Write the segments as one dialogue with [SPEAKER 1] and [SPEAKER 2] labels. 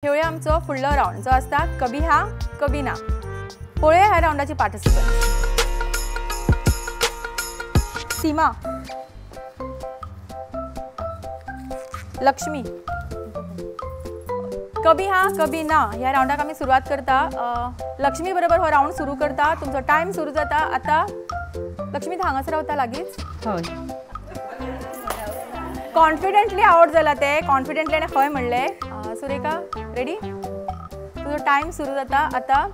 [SPEAKER 1] खेळुया आमचो फुडलो रावंड जो आसता कभी हा कभी ना. पळोवया ह्या रावंडाची पार्टिसिपंट. सीमा, लक्ष्मी. कभी हा कभी ना ह्या रावंडाक आमी सुरवात करता. लक्ष्मी बरोबर हो रावंड सुरू करता. तुमचो टायम सुरू जाता आता. लक्ष्मी हांगासर रावता लागींच.
[SPEAKER 2] हय.
[SPEAKER 1] कॉन्फिडंटली आवट जाला ते, कॉन्फिडंटली आनी हय म्हणलें. सुरेखा रेडी? तुजो टायम सुरू जाता आता.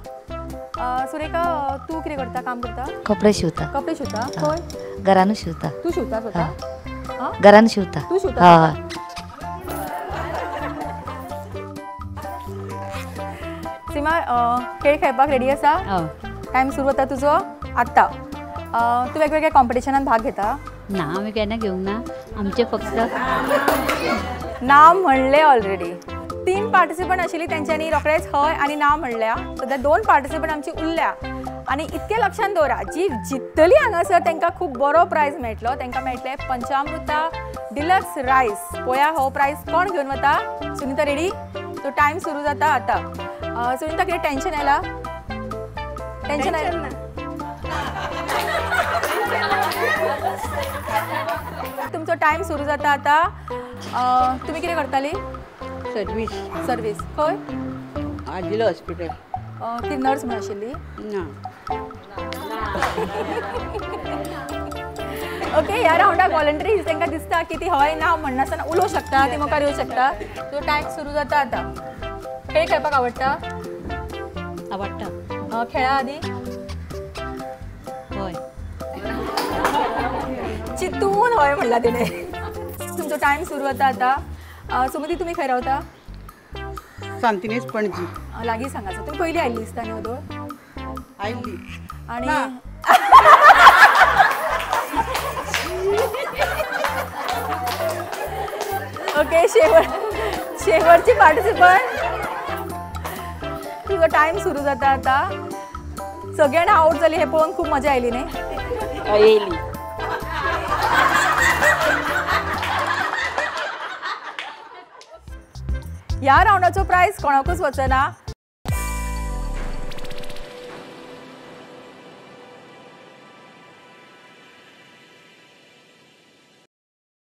[SPEAKER 1] सुरेखा, तूं कितें करता, काम करता?
[SPEAKER 2] कपडे शिवता.
[SPEAKER 1] कपडे शिवता? खंय?
[SPEAKER 2] घरानूच शिवता.
[SPEAKER 1] तूं शिवता स्वता?
[SPEAKER 2] घरान शिवता.
[SPEAKER 1] तूं शिवता? सीमा, खेळ खेळपाक रेडी आसा? टायम सुरू जाता तुजो आत्तां. तूं वेगवेगळ्या कॉम्पिटिशनान भाग घेता?
[SPEAKER 2] ना, आमी केन्ना घेवंक ना. आमचे फक्त
[SPEAKER 1] ना म्हणले ऑलरेडी. 3 पार्टिसिपंट आशिल्ली तेंच्यांनी रोखडेच हय आनी ना म्हणल्या. सद्या 2 पार्टिसिपंट आमची उरल्या. आनी इतकें लक्षांत दवरा, जी जित्तली हांगासर तांकां खूब बरो प्रायज मेळटलो. तांकां मेळटलें पंचामृता डिलक्स रायस. पळया हो प्रायज कोण घेवन वता. सुनीता रेडी? तो टायम सुरू जाता आतां. सुनीता, कितें टेन्शन आयला? टेन्शन आयलां? तुमचो टायम सुरू जाता आतां. तुमी कितें करताली?
[SPEAKER 3] सर्वीस.
[SPEAKER 1] सर्वीस खंय?
[SPEAKER 3] आदिलो हॉस्पिटल.
[SPEAKER 1] ती नर्स म्हूण आशिल्ली?
[SPEAKER 3] ना.
[SPEAKER 1] ओके, ह्या रावंडाक वॉलंटरी तांकां दिसता की ती हय ना म्हणनासतना उलोवंक शकता, ती मुखार येवंक शकता. तुजो टायम सुरू जाता आतां. खेळ खेळपाक आवडटा?
[SPEAKER 2] आवडटा.
[SPEAKER 1] खेळा आदी?
[SPEAKER 2] हय.
[SPEAKER 1] चितून हय म्हणला तिणें. तुमचो टायम सुरू जाता आतां. सुमती, तुमी खंय रावता?
[SPEAKER 3] सांतिनेज, पणजी.
[SPEAKER 1] लागीं सांगाचो. तुमी पयलीं आयिल्ली दिसता न्ही वदोळ?
[SPEAKER 3] आयिल्ली.
[SPEAKER 1] आनी ओके, शेवटची पार्टिसिपंट. तुजो टायम सुरू जाता आतां. सगळ्यांना आवट जाली हें पळोवन खूब मजा आयली न्ही?
[SPEAKER 3] येयली.
[SPEAKER 1] ह्या रावंडाचो प्रायज कोणाकूच वचना.